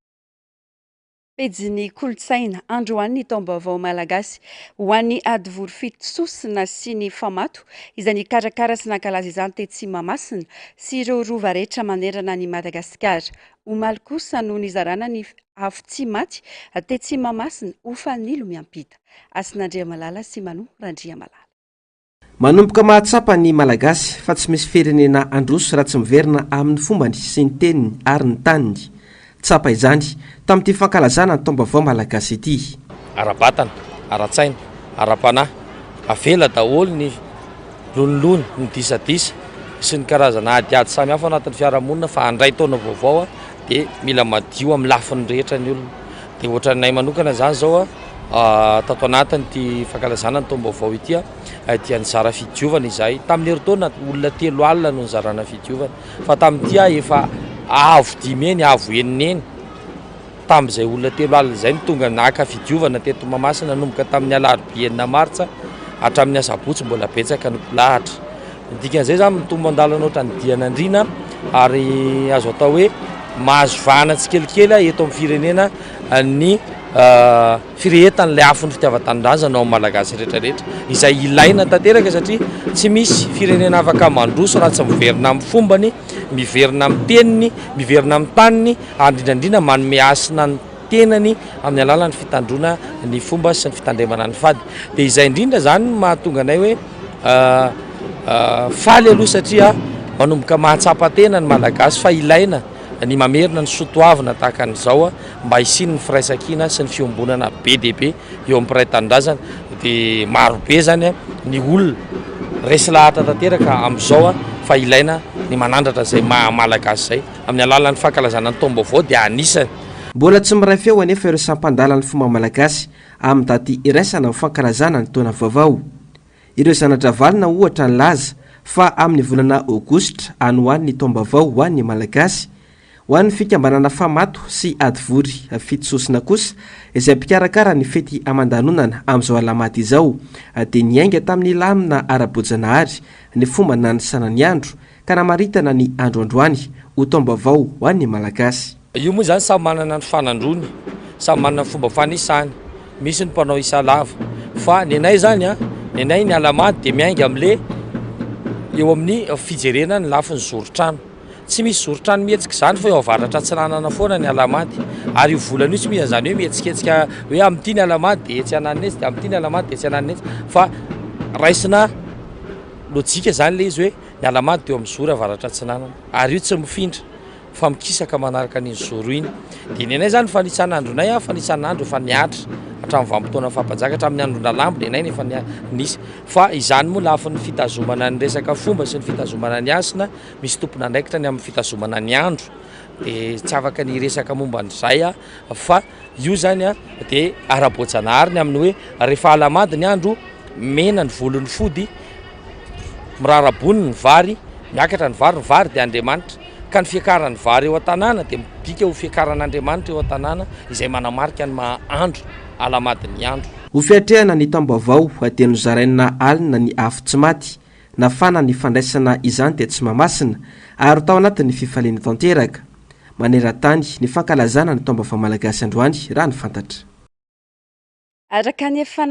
Pejin'ny kolontsaina, androany ny taom-baovao malagasy. Ho an'ny Hadivory fito sosona sy ny Famato, izay nikarakara sy nankalaza izany tetsy Mahamasina sy ireo rova rehetra manerana an'i Madagasikara. Omaly kosa no nizarana ny afo tsy maty tetsy Mahamasina ho fanilo miampita. Hasina Andriamalala sy Mano Randriamalala. Manomboka mahatsapa ny Malagasy fa tsy misy firenena handroso raha tsy miverina amin'ny fombany sy ny teniny ary ny taniny. Tsapa izany tamin'ity fankalazana ny taom-baovao malagasy ity. Ara-batana, ara-tsaina, ara-panahy. Avela daholo ny lonilony, ny disadisa sy ny karazana adiady samihafa ao anatin'ny fiarahamonina fa handray taona vaovao dia mila madio amin'ny lafiny rehetra ny olona. Dia ohatranay manokana izany izao tato anatin'ity fankalazana ny taom-baovao ity dia nizara fidiovana izahay. Tamin'ny herintaona olona 30 no nizarana fidiovana fa tamin'ity aho efa avo dimy heny, avo enina heny tamin'izay olona 30 izay no tonga naka fidiovana teto Mahamasina nanomboka tamin'ny alarobia enina martsa hatramin'ny asabotsy mbola betsaka ny mpilahatra. Ny dikan'izay izany mitombo an-dalana ohatran'ny dian'andriana ary azo atao hoe mahazo vahana tsikelikely eto amin'ny firenena ny firehetan'ilay afon'ny fitiavan-tanindrazana ao amin'ny Malagasy rehetra rehetra, izay ilaina tanteraka satria tsy misy firenena afaka mandroso raha tsy miverina amin'ny fombany, miverina amin'ny teniny, miverina amin'ny taniny ary indrindra indrindra manome hasina ny tenany amin'ny alalan'ny fitandroana ny fomba sy ny fitandremana ny fady. Dia izay indrindra izany no mahatonga anay hoe faly aloha satria manomboka mahatsapa tena ny Malagasy fa ilaina ny mamerina ny soa toavina tahaka an'izao mba hisian'ny firaisankina sy ny fiombonana be dia be eo amin'ny mpiray tanindrazana. Dia maro be izany ny olona resy lahatra tanteraka amin'izao fa ilaina ny manandratra izay maha Malagasy izay amin'ny alalan'ny fankalazana ny taom-baovao dia anisany. Mbola tsy miray feo anefa ireo sampan-dalan'ny fomba malagasy amin'ny daty iraisana amin'ny fankalazana ny taona vaovao. Ireo zana-dRavalona ohatra nilaza fa amin'ny volana aogositra any ho any ny taom-baovao ho an'ny Malagasy. Ho an'ny fikambanana Famato sy Adivory Fitososona kosa, izay mpikarakara ny fety aman-danonana amin'izao alahady izao, dia niainga tamin'ny lamina ara-boajanahary ny fomba nanisana ny andro, ka namaritana ny andro androany ho taom-baovao ho an'ny Malagasy. Io moa izany samy manana ny fanandrony, samy manana ny fomba fanisany, misy ny mpanao isa lava, fa ny anay izany an, ny anay ny alahamady dia miainga amin'le eo amin'ny fijerena ny lafiny zoron-trano. Tsy misy zoron-trano mihetsika izany fa eo avaratra atsinanana foana ny alahamady, ary io volana io tsy misy an'izany hoe mihetsiketsika hoe amin'ity ny alahamady dia etsy ananona etsy, dia amin'ity ny alahamady dia etsy ananona etsy, fa raisina lojika izany ilay izy hoe ny alahamady dia eo amin'ny zoro avaratra atsinanana, ary io tsy mifindra. fa mikisaka manaraka an'iny zoro iny. Dia ny anay izany fanisan'andronay an, fanisan'andro efa nihatra hatramin'ny vanim-potoana faha-mpanjaka, hatramin'ny andron-dRalambo ny anay no efa nisy. Fa izany moa lafiny fitazomana ny resaka fomba sy ny fitazomana ny hasina, misy tompon'andraikitra ny amin'ny fitazomana ny andro. Dia tsy afaka ny hiresaka momba an'izay aho fa io izany an dia ara-boajanahary ny amin'ny hoe rehefa alahamady ny andro, mena ny volon'ny fody, mirarabony ny vary, miakatra ny vary, ny vary dia Andriamanitra. Ka ny fiakaran'ny vary eo an-tanàna dia midika ho fiakaran'Andriamanitra eo an-tanàna izay manamarika ny maha andro alahamadin'ny andro. Ho fiatrehana ny taom-baovao dia nozaraina alina ny afo tsy maty, nafana ny fandraisana izany tetsy Mahamasina ary tao anatin'ny fifaliana tanteraka. Maneran-tany ny fankalazana ny taom-baovao malagasy androany raha ny fantatra. Araka ny efa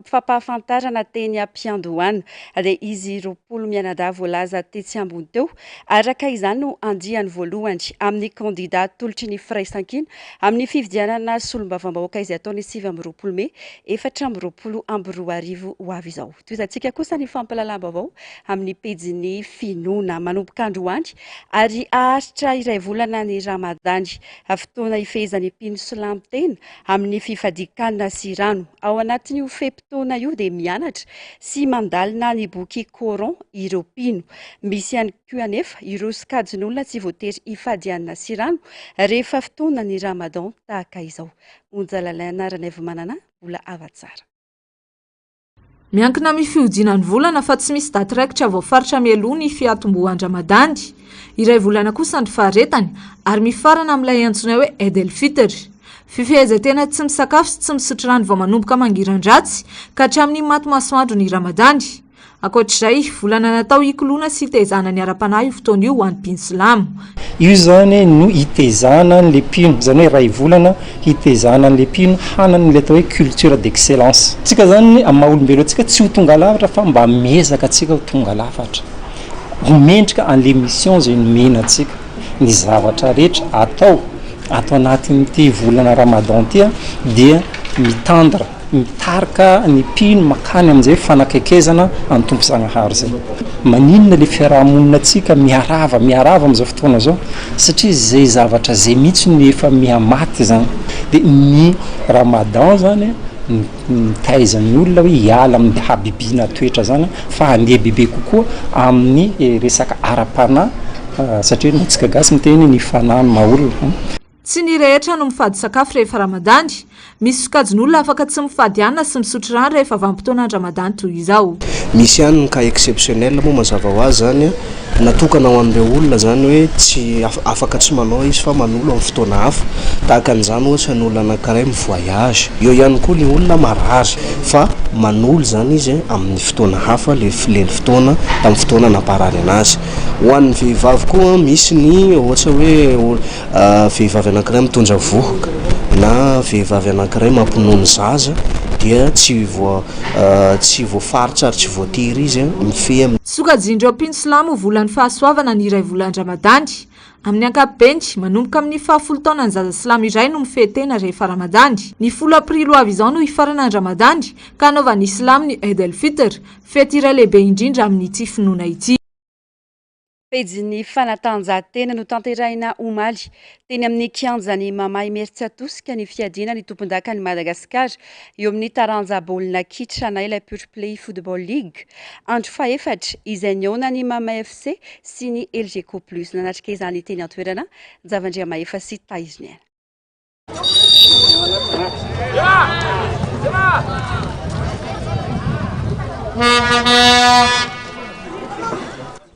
fampahafantarana teny am-piandohana dia izy 20 mianadahy voalaza tetsy ambony teo araka izany no andiany voalohany amin'ny kandida atolotry ny Firaisankina amin'ny fifidianana solombavambahoaka izay atao ny 29 mey 2024 ho avy izao. Tohizantsika kosa ny fampahalalam-baovao amin'ny pejin'ny finoana. Manomboka androany ary haharitra iray volana ny Ramadany, fotoana ifehezan'ny mpino silamo tena amin'ny fifadian-kanina sy rano. Ao anatin'io fe-potoana io dia mianatra sy mandalina ny boky Coran ireo mpino. Misy ihany koa anefa ireo sokajin'olona tsy voatery hifady hanina sy rano rehefa fotoanan'ny Ramadan tahaka izao. Onja Lalaina Ranaivomanana, Mbola Hava-tsara. Miankina amin'ny fihodinan'ny volana fa tsy misy daty raikitra voafaritra mialoha ny fiatombohan-dRamadany. Iray volana kosa ny faharetany ary mifarana amin'ilay antsoina hoe Eid el-Fitr. Fifehezan-tena tsy misakafo sy tsy misotro rano vao manomboka mangiran-dratsy ka hatramin'ny maty masoandro ny Ramadany. Ankoatra izay, volana natao hikoloana sy hitezana ny ara-panahy io fotoana io ho an'ny mpino silamo. Io izany no hitezana an'ilay mpino, izany hoe iray volana hitezana an'ilay mpino hanana ilay atao hoe culture d'excellence. Tsika izany amin'ny maha olombelona antsika tsy ho tonga lafatra fa mba miezaka antsika ho tonga lafatra, ho mendrika an'ilay mission izay nomena antsika. Ny zavatra rehetra atao ato anatin'ity volana ramadan ity dia mitendre. Mitarika ny mpino makany amin'izay fanakaikezana an'ny Tompo Zagnahary izay. Maninona le fiaraha-monina antsika miharava miharava amin'izao fotoana izao? Satria izay zavatra izay mihitsy no efa miha-maty izany. Dia ny Ramadan izany mitaiza ny olona hoe hiala amin'ny habibiana toetra izany fa handeha bebe kokoa amin'ny resaka ara-panahy satria ny antsika gasy miteny hoe ny fanahy no maha-olona. Tsy ny rehetra no mifady sakafo rehefa Ramadany. Misy sokajin'olona afaka tsy mifady hanina sy misotro rano rehefa vanim-potoanan-dRamadany toy izao. Misy ihany ny cas exceptionnel moa mazava ho azy izany an, natokana ho an'ireo olona izany hoe tsy afaka tsy manao izy fa manolo amin'ny fotoana hafa, tahaka an'izany ohatra ny olona anankiray mi-voyage, eo ihany koa ny olona marary fa manolo izany izy amin'ny fotoana hafa le le fotoana tamin'ny fotoana namparary anazy. Ho an'ny vehivavy koa misy ny ohatra hoe Vehivavy anankiray mitondra vohoka na vehivavy anankiray mampinono zaza dia tsy voa tsy voafaritra ary tsy voatery izy mifehy amin'ny. Sokajian'ireo mpino silamo ho volan'ny fahasoavana ny iray volan-dRamadany. Amin'ny ankapobeny, manomboka amin'ny fahafolo taonan'ny zaza silamo iray no mifehy tena rehefa Ramadany. Ny folo aprily ho avy izao no hifarana ny Ramadany ka hanaovan'ny silamo ny Eid el-Fitr, fety iray lehibe indrindra amin'ity finoana ity. Pejin'ny fanatanjahantena notanterahina omaly teny amin'ny kianjan'i Mama Imerintsiatosika ny fiadiana ny tompondakan'i Madagasikara eo amin'ny taranja baolina kitra na ilay Pure Play Football League. Andro fahefatra izay nihaonan'ny Mama FC sy ny Elgeco Plus. Nanatrika izany teny an-toerana Javandriamahefa sy Tahiriniaina.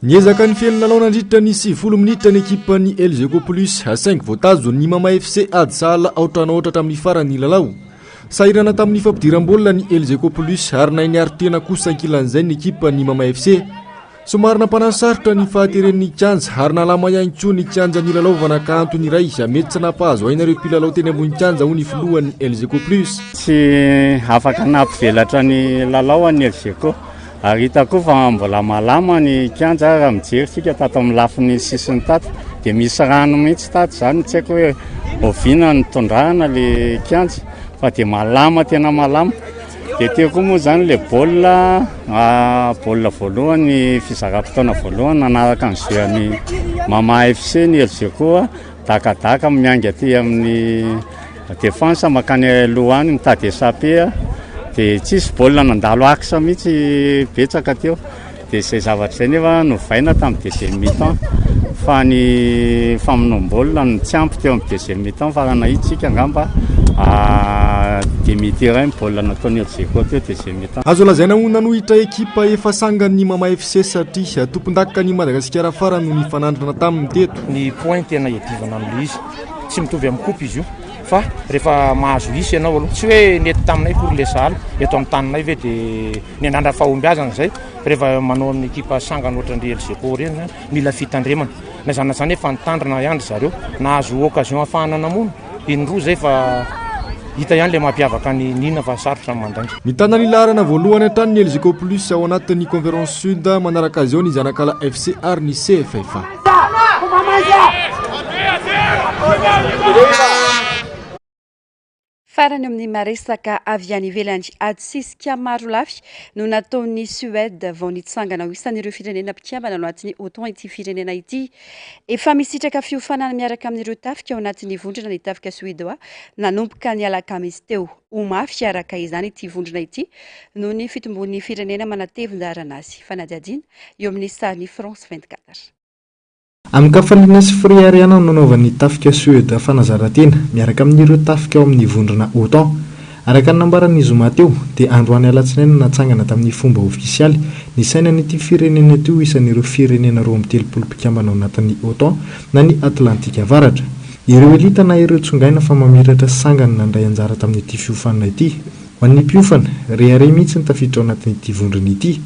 Niezaka nifehy ny lalao nandritra ny 90 minitra ny ekipan'ny Elgeco Plus saingy voatazon'ny Mama FC ady sahala aotra an'aotra hatramin'ny faran'ny lalao. Sahirana tamin'ny fampidiram-baolina ny Elgeco Plus ary nahay niaro tena kosa ankilan'izay ny ekipan'ny Mama FC. Somary nampanasarotra ny fahateren'ny kianja ary nalama ihany koa ny kianja nilalaovana ka antony iray mety tsy nampahazo aina ireo mpilalao teny ambony kianja hoy ny filohan'ny Elgeco Plus. Tsy afaka nampivelatra ny lalao an'ny Elgeco ary hita koa fa mbola malama ny kianja raha mijery isika tato amin'ny lafiny sisiny tato dia misy rano mihitsy tato izany tsy haiko hoe oviana no tondrahana le kianja fa dia malama tena malama. Dia teo koa moa izany ilay baolina, baolina voalohany, fizaram-potoana voalohany nanaraka ny jeu an'ny Mama FC ny Elgeco, dakadaka miainga aty amin'ny défense mankany aloha any mitady échappé, dia tsisy baolina nandalo axe mihitsy betsaka teo. Dia izay zavatra izay nefa novaina tamin'ny deuxième mi-temps fa ny famonoam-baolina no tsy ampy teo amin'ny deuxième mi-temps fa raha nahita isika angamba demi terrain ny baolina nataon'i Elgeco teo deuxième mi-temps. Azo lazaina ho nanohitra ekipa efa sangany ny Mama FC satria tompondakan'i Madagasikara farany no nifanandrina taminy teto. Ny point tena iadivana amin'ilay izy. Tsy mitovy amin'ny coupe izy io fa rehefa mahazo isa ianao aloha. Tsy hoe nety taminay akory ilay sahala eto amin'ny taninay ve dia Ny andrandra fahombiazana izay rehefa manao amin'ny ekipa sangany ohatran'ny Elgeco ireny zany, mila fitandremana. Na izany na izany efa nitandrina ihany ry zareo. Nahazo occasion ahafahana namono indroa izay fa hita ihany ilay mampiavaka an'i Nina fa sarotra ny mandainga. Mitana ny laharana voalohany hatrany ny Elgeco Plus ao anatin'ny Conference Sud, manaraka azy eo ny Zanakala FC ary ny CFFA. Farany amin'ny maresaka avy any ivelany, ady sisika marolafy no nataon'i Suède vao nitsangana ho isan'ireo firenena mpikambana ao anatin'ny OTAN ity firenena ity. Efa misitraka fiofanana miaraka amin'ireo tafika ao anatin'ny vondrona ny tafika Suedoà nanomboka ny alakamisy teo. Ho mafy araka izany ity vondrona ity noho ny fitombon'ny firenena manatevin-daharana azy. Fanadihadiana eo amin'ny sarin'i France 24. Amin-kafaliana sy fireharehana no nanaovan'ny tafika Sueda fanazaran-tena miaraka amin'ireo tafika ao amin'ny vondrona OTAN. Araka ny nambaran'ny zoma teo, dia androany alatsinainy no natsangana tamin'ny fomba ofisialy ny sainan'ity firenena ity ho isan'ireo firenena 32 mpikambana ao anatin'ny OTAN na ny Atlantika Avaratra. Ireo elita na ireo tsongaina fa mamiratra sangany nandray anjara tamin'ity fiofanana ity. Ho an'ny mpiofana, rehareha mihitsy ny tafiditra ao anatin'ity vondrona ity.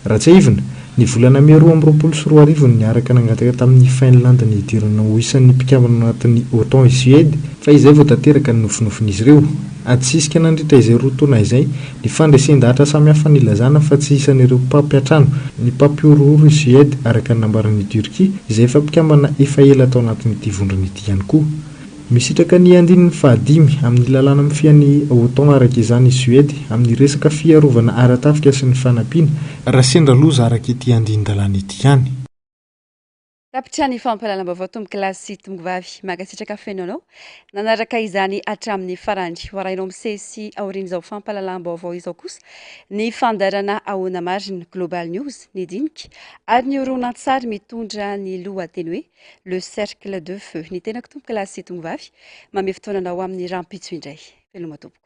Raha tsiahivina, ny volana mey 2022 no niaraka nangataka tamin'i Finlande ny hidirana ho isan'ny mpikambana anatin'ny OTAN i Suède, fa izay vao tanteraka ny nofinofin'izy ireo. Adisisika nandritra izay roa taona izay ny fandresen-dahatra samihafa nilazana fa tsy isan'ireo mpampiantrano ny mpampihorohoro i Suède araka ny nambaran'i Turquie izay efa mpikambana efa ela tao anatin'ity vondrona ity ihany koa. Misitraka ny andininy fahadimy amin'ny lalàna mifehy ny OTAN araka izany i Suède amin'ny resaka fiarovana ara-tafika sy ny fanampiana raha sendra loza araka ity andinin-dalàna ity ihany. Tapitra ny fampahalalam-baovao tompokolahy sy tompokovavy. Mankasitraka feno anao nanaraka izany hatramin'ny farany. Ho arahinao misesy aorian'izao fampahalalam-baovao izao kosa ny fandaharana Ahoana Marina, Global News, ny dinika ary ny horonantsary mitondra ny lohateny hoe Le cercle de feu. Ny tenako tompoko lahy sy tompoko vavy, mamehy fotoana anao amin'ny rahampitso indray. Veloma tompoko.